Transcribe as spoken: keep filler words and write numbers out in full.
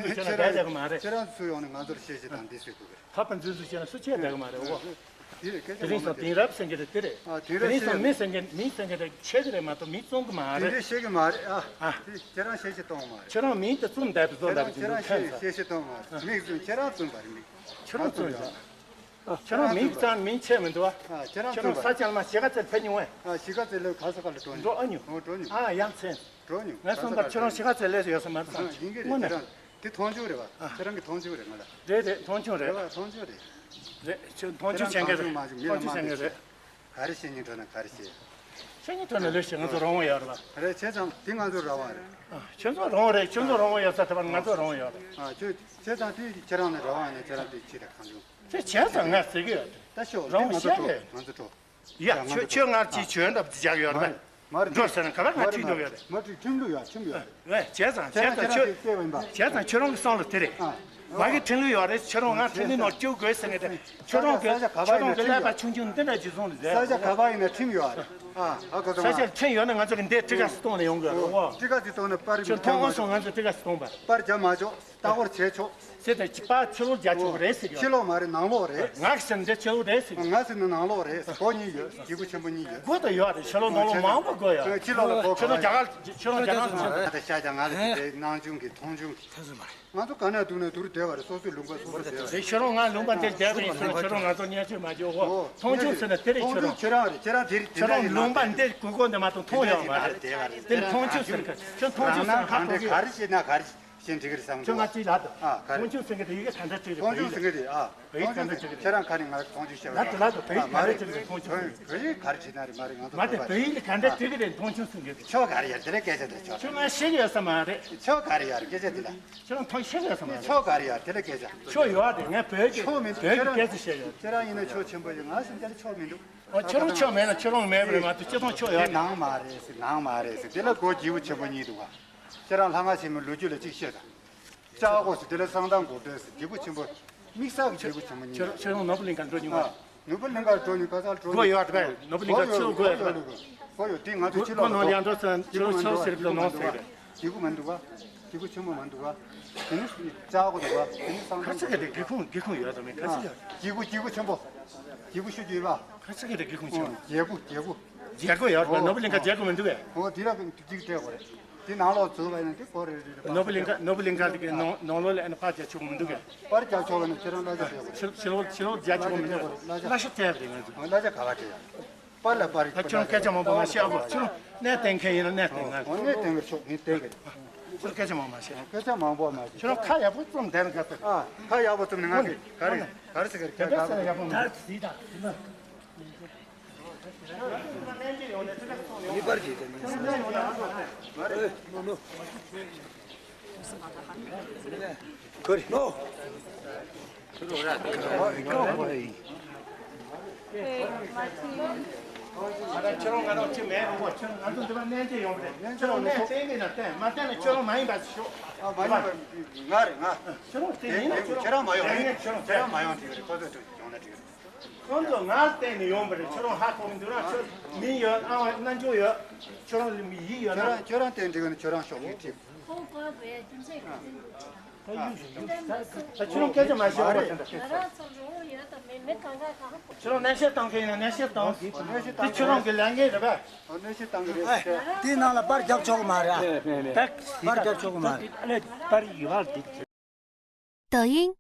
ཁྱེད་རང་བསྡད་བསྡད་གི་མ་རེད། ཁྱེད་རང་ཚུར་ཡོང་ནས་ང་ཚོར་བཤད་བཤད་དང་འདི་བཟོས་དགོས་གི་རེད། ཕ་ཕ་འཛུལ་འཛུལ་བྱས་ན་སུ་བྱས་བསྡད་གི་མ་རེད་འོ། དེ་རེད་སྐད་དེ་ཆ་རིང་ངོ་མ་སོང་དེ་དེང་རབས་ཟེར་གི་རེད་དེ་རེད། ཨ་དེང་དེ་རིང་རབས་སོང་ཟེར་མི་ཟེར་གི་མི་ཟེར་གི་རེད་ཆེ་གི་རེད་མ་གཏོགས་མི་བཙོང་གི་མ་དེ་རེད། འདྲའི་བཤད་གི་མ་རེད་ཨ། ཨ། དེ་ཁྱེད་རང་བཤད་བཤད་གཏོང་མ་རེད། ཁྱེད་རང་མིང་དེ་བཙོང་བསྡད་པའི་བཟོ་ཁྱེད་འདྲ་རང་གི་ཁྱེད་རང་འདུག་ཁྱེད་ཁ་ས། བཤད་བཤད་གཏོང་མ་རེད་མིག་བཙོང་ཁྱེད་རང་བཙོང་པ་རེད་མིག་ཁྱེད་རང་བཙོང་ཡོད། ཁྱེད་རང་མིང་ཙང་མིང་ཆད་མི་འདུག་ཨ། ཁྱེད་རང་ཁྱེད་རང་ས་ཆ་ལ་མ་གཞིས་ཀ་རྩེར་ཕེབས་མྱོང་བས། ཨ་གཞིས་ཀ་རྩེ་ལ་ག་ས་ག་ལ་འགྲོ་མྱོང་། འགྲོ་ཨ་མྱོང་། འོ་འགྲོ་མྱོང་། ཨ་ཡ་མཚན། འགྲོ་མྱོང་། ང་གསུངས་པར་ཁྱེད་རང་གཞིས་ཀ་རྩེ་ལས་ཡོད་ས་མ་རེད་ཨ་ཡིན་གྱི་རེད། དངོས་ཁྱེད་གནས། རང་དེ་མཐོང་ཆུང་རེད་བ། ཨ་ཁྱེད་རང་གི་མཐོང་ཆུང་རེད་ང་ལ། རེད་རེད་མཐོང་ཆུང་རེད། རེད་བ་མཐོང་ཆུང་རེད། རེད་ཁྱོད་མཐོང་ཆུང་བྱེད་མཁན་རེད། མཐོང་ཆུང་བྱེད་མཁན་རེད། ག་རེ་བཤད་སྙིང་བྲོ་ན་ག་རེ་བཤད། བཤད་སྙིང་བྲོ་ན་ལོས་ཤིག་ང་ཚོ་རང་དབང་ཡོད་རེད་བ། རེད་བྱས་ཙང་དེ་ང་ཚོ་རང་དབང་རེད། ཨ་ཁྱོད་ཚོ་རང་དབང་རེད་ཁྱོད་ཚོ་རང་དབང་ཡོད་ས་དེ་བར་ང་ཚོ་རང་དབང་ཡོད་རེད། ཨ་ཁྱོད་བྱས་ཙང་དེ་ཁྱེད་རང་ནས་རང་དབང་ཡིན་ན་ཁྱེད་རང་དེ་ཅི་རེད་གང་བྱུང་། དེ་བྱས་ཙང་ང་ཟེར་གི་ཡོད་རེད། ད་ཤོག་རང་དབང་ང་ཚོ་བཤད་གི་འགྲོ་ཡོད། ང་ཚོ་འགྲོ། ཡ་ཁྱོད་ཁྱོད་ངར་གྱིས་བྱོན་འདབ་ཅི་བཞག་ཡོད་རེད། མ་རེད། འགྲོ་ཟེར་ན་ག་པར་ང་ཁྲིད་འགྲོ་ཡོད་རེད། མ་ཁྲིད་ཁྲིམས་ལུགས་ཡ་ཁྲིམས་ཡོད་རེད། ཨེ་བྱས་ཙང་བྱས་ཙང་ཁྱོད་བྱས་ཙང་ཁྱོད་རང་གི་བསམ་བློ་དེ་རེད། ང་གི་ཁྲིམས་ལུགས་ཡོད་རེད་ཁྱོད་རང་ང་ཁྲིམས་ལུགས་ནང་བཅུག་དགོས་ཟེར་ནས་དེ་ཁྱོད་རང་གི་ཁྱོད་རང་གི་ཀླད་པ་ཆུང་ཆུང་འདི་འདྲ་ཅིག་བཟུང་ནས་ཟེར། ས་ཆ་ག་པར་ཡིན་ན་ཁྲིམས་ཡོད་རེད། ཨ་ཧ་གོ་སོང་ང་། ས་ཆ་ཁྲིམས་ཡོད་ན་ང་ཚོ་གི་འདི་ཊི་ཀ་སི་གཏོང་ནས་ཡོང་དགོས་རེད་འོ། ཊི་ཀ་སི་གཏོང་ནས་པར་ཁྱོད་མཐོང་ཧ་སོང་ང་ཚོ་ཊི་ཀ་སི་གཏོང་པ། པར་རྒྱབ་མ་ཆོག་ལྟ་སྐོར་བྱས་ཆོག་ཟེར་ཏེ་ཕར་ཕྱི་ལོགས་རྒྱག་ཆོག་གི་རེད་ཟེར་གི་ཕྱི་ལོགས་མ་རེད་ནང་ལོགས་རེད། ང་གི་སེམས་འདི་ཕྱི་ལོགས་རེད་ཟེར་གི་ང་སེམས་ནི་ནང་ལོགས་རེད་སྒོ་གཉིས་ཡོད་སྒྱིད་པུ་ཆེན་པོ་གཉིས་ཡོད། སྒོ་དང་ཡོད་རེད་ཕྱི་ལོགས་ནང་ལོགས་མང་པོ་སྒོ་ཡོད། ཕྱི་ལོགས་ལ་སྒོ་ཕྱི་ལོགས་གང་རྒྱ་གར་ཕྱི་ལོགས་རྒྱ་གར་ཚོ་ད་ཤ་རྒྱ་ང་ལ་དེ་སྣང་ཆུང་གི་མཐོང་ཆུང་གི་ང་ཚོ་ག་ནས་འདུག་ནས་དུར་བསྡད་པ་རེད་སོ་སོའི་ལུང་པ་སོ་སོ་བསྡད་པ་རེད། ཕྱི་ལོགས་ང་ལུང་པ་འདིར་བསྡད་པ་ཡིན་ཟེར་ན་ཕྱི་ལོགས་ང་ཚོ་བརྙས་བཅོས་མ་བྱེད་འོ་མཐོང་ཆུང་ཟེར་ན་དེ་རེད་ཕྱི་ལོགས་ཁྱོད་རང་རེད་ཁྱེད་རང་དེ་རེད་ཕྱི་ལོགས་ལུང་པ་འདིར་སྒུག་སྒོ་འདི་མ་གཏོགས་མཐོང་ཡོད་མ་རེད། དེ་མཐོང་ཆུང་ཟེར་ག་ཁྱོད་མཐོང་ཆུང་ཟེར་ན་ཧ་གོ་གི་ཡོད། གཞན་འགྲིག་གི་རེད་བསམ་གི་འདུག་ཁྱོད་ང་ཅིག་ལབ་དང་། ཨ་ག་རེ། མཐོང་ཆུང་ཟེར་གི་དེ་ཡི་གེ་ག་འདྲ་བྲིས་རེད། མཐོང་ཆུང་ཟེར་གི་དེ་ཨ། བོད་ཡིག་ག་འདྲ་བྲིས་རེད། ཁྱེད་རང་ཁ་ནས་ང་མཐོང་ཆུང་བཤད་པ་རེད། ལབ་དང་བོད་ཡིག་ག་འདྲ་བྲིས་རེད་མཐོང་ཆུང་ཟེར། བོད་ཡིག་ག་རེ་བྲིས་ན་རེད་མ་རེད་ང་ཚོ་མ་དེ་བོད་ཡིག་ལ་ག་འདྲ་བྲིས་གི་རེད་མཐོང་ཆུང་ཟེར་གི་རེད། ཁྱོད་ག་རེ་ཡར་དེ་ལ་སྐད་ཆ་དེ་ཁྱོད། ཁྱོད་ང་ཤེས་ཡོད་ས་མ་རེད། ཁྱོད་ག་རེ་ཡར་སྐད་ཆ་དེ་ལ། ཁྱོད་རང་མཐོང་ཤེས་ཡོད་ས་མ་རེད། ཁྱོད་ག་རེ་ཡར་དེ་ལ་སྐད་ཆ། ཁྱོད་ཡོད་རེད་ང་བོད་ཀྱི་ཁྱོད་མི་འདུག་བོད་ཀྱི་སྐད་ཆ་བཤད་ཡོད། ཁྱེད་རང་ཡིན་ན་ཁྱོད་ཆེན་པོ་ཡོད་ང་སེམས་ཅན་ཁྱོད་མི་འདུག་ཨོ་ཁྱོད་རང་ཕྱོགས་མེད་ན་ཁྱོད་རང་མེད་པ་རེད་མ་གཏོགས་སྤྱི་ཚོགས་ཕྱོགས་ཡོད་རེད། ནང་མ་རེད་ཟེར་ནང་མ་རེད་ཟེར་དེ་ལ་སྒོ་སྒྱིད་པུ་ཆེན་པོ་གཉིས་འདུག་ག་ཁྱེད་རང་ལྷ་ང་ཆེན་མོའི་ལོ་རྒྱུས་ལ་གཅིག་བཤད་དང་། ལྕགས་སྒོ་ཟེར་དེ་ལ་གསང་ཐང་སྒོ་བྲལ་ཟེར་སྒྱིད་པུ་ཆེན་པོ། དམིགས་བསལ་གྱི་སྒྱིད་པུ་ཆེན་པོ་གཉིས་ཁྱོད་རང་ཁྱོད་རང་ནོར་བུ་གླིང་ཁར་འགྲོ་མྱོང་བ། ཨ་ནོར་བུ་གླིང་ཁར་འགྲོ་མྱོང་ག་ས་ལ་འགྲོ་མྱོང་། སྒོ་ཡོད་རེད་པས་ནོར་བུ་གླིང་ཁ་ཕྱི་ལོགས་སྒོ་ཡོད་རེད་པས། སྒོ་ཡོད་དེ་ང་ཚོ་ཕྱི་ལོགས་ལ་འགྲོ་སྒོ་ནང་ལ་ཡང་འགྲོ་ས་ཕྱི་ལོགས་ཕྱི་ལོགས་ཟེར་གྱི་ནང་ཟེར་གྱི་རེད། སྒྱིད་པུ་མི་འདུག་ག་སྒྱིད་པུ་ཆེན་པོ་མ་འདུག་ག་དེ་ནི་ལྕགས་སྒོ་འདུག་ག་དེ་ནི་གསང་ཁ་ཚིག་གི་དེ་སྒེའུ་ཁུང་སྒེའུ་ཁུང་ཡོད་དམ་མེད་ཁ་ཚིག་ཡོད། སྒྱིད་པུ་སྒྱིད་པུ་ཆེན་པོ། སྒྱིད་པུ་ཤུགས་ཀྱིས་པ། ཁ་ཚིག་གི་དེ་སྒེའུ་ཁུང་ཆེན་པོ། སྒྱེད་སྒོ་སྒྱེད་སྒོ། སྒྱེད་སྒོ་ཡོད་རེད་པ་ནོར་བུ་གླིང་ཁ་སྒྱེད་སྒོ་མི་འདུག་གས། ཨོ་དེ་ར་གཅིག་སྤྲད་དགོས་རེད། དེ་ནང་ལོགས་འཛུལ་བ་ཡིན་ན་དེ་སྒོ་རེ་རེ་རེ་ནོར་བུ་གླིང་ཁ་ནོར་བུ་གླིང་ཁ་དེ་གའི་ནང་ནང་ལོགས་ལ་ཨ་ནི་ཕར་རྒྱག་ཆོག་མི་འདུག་གས། པར་རྒྱག་ཆོག་པ་ན་ཁྱེད་རང་གླ་ཆ་སྤྲད་དགོས་རེད། ཕྱི་ཕྱི་ལོགས་ཕྱི་ལོགས་རྒྱག་ཆོག་མི་འདུག་གས། གླ་ཆ་སྤྲད་པ་རེད་ང་ཚོ། གླ་ཆ་ག་པར་སྤྲད་ཡ། པར་ལ་པར་ད་ཁྱོད་རང་སྐད་ཆ་མང་པོ་མ་བཤད་ཨ་ཁོ་ཁྱོད་རང་གནས་བསྟན་མཁན་ཡིན་ན་གནས་བསྟན་ང་ཚོ། གནས་བསྟན་གི་ཆོག་ངས་བསྟན་གི། ཁྱོད་སྐད་ཆ་མང་པོ་མ་བཤད། སྐད་ཆ་མང་པོ་མ་བཤད། ཁྱོད་རང་ཁ་ཡག་པོ་བཙུམ་བསྡད་ན་དགའ་ས་རེད། ཨ་ཁ་ཡག་པོ་བཙུམ་ནས་ང་གི་ག་རེ་ག་རེ་ཟེར་གི་རེད་ཁ་ཡག་པོ་མ་བཤད། མི་པར་གྱིས་དེ་ནི་ཁོ་རེ་ནོ། ཁྱོད་རང་ང་རང་ཅི་མེད་རུང་བ་ཁྱོད་ང་ཚོ་འདི་པ་གནས་མཇལ་ཡོང་བ་རེད། ཁྱོད་རང་གནས་བསྟན་མེད་ན་བསྟན་མ་བསྟན་ན་ཁྱོད་རང་མ་ཡིན་པ་ཞིག་ཤོག་ཨ་མ་ཡིན་པ་ང་རེད་ང་། ཁྱོད་རང་བསྟན་ཡིན་ན་ཁྱོད་རང་ཁྱོད་རང་མ་ཡོང་རེད། ཁྱོད་རང་ཁྱོད་རང་མ་ཡོང་དེ་ག་རེད་ཁོ་ཚོས་ཡོང་ན་འགྲིག་རེད། ཁོང་ཚོ་ང་བསྟན་ནས་ཡོང་བ་རེད། ཁྱོད་རང་ཧ་གོ་གི་འདུག་ན་ཁྱོད་མིང་ཡོད་ཨང་རྣམ་འགྱུར་ཡོད། ཁྱོད་རང་ལ་མི་ཡིག་ཡོད་ན། ཁྱོད་རང་ཁྱོད་རང་བསྟན་འགྲིག་ན་ཁྱོད་རང་ཤོག་ངས་ཁྲིད། ཁོང་བཀའ་དགོས་ཡ་རྒྱུ་མཚན་ག་ཚོད་འདུག་ད་ཁྱོད་རང་སྐད་ཆ་མ་བཤད་པ་དེ་འདྲ། ང་རང་ཚོ་རོགས་ཡོད་དམ་མེད་མི་གང་ག་གང་ཁྱོད་རང་གནས་བཤད་བཏང་མཁན་ཡིན་ན་གནས་བཤད་བཏང་། དེ་ཁྱོད་རང་གི་ལས་འགན་རེད་པས། གནས་བཤད་བཏང་གི་རེད། དེའི་ནང་ལ་པར་རྒྱབ་ཆོག་གི་མ་རེད་ཨ། པར་རྒྱབ་ཆོག་གི་མ་རེད།抖音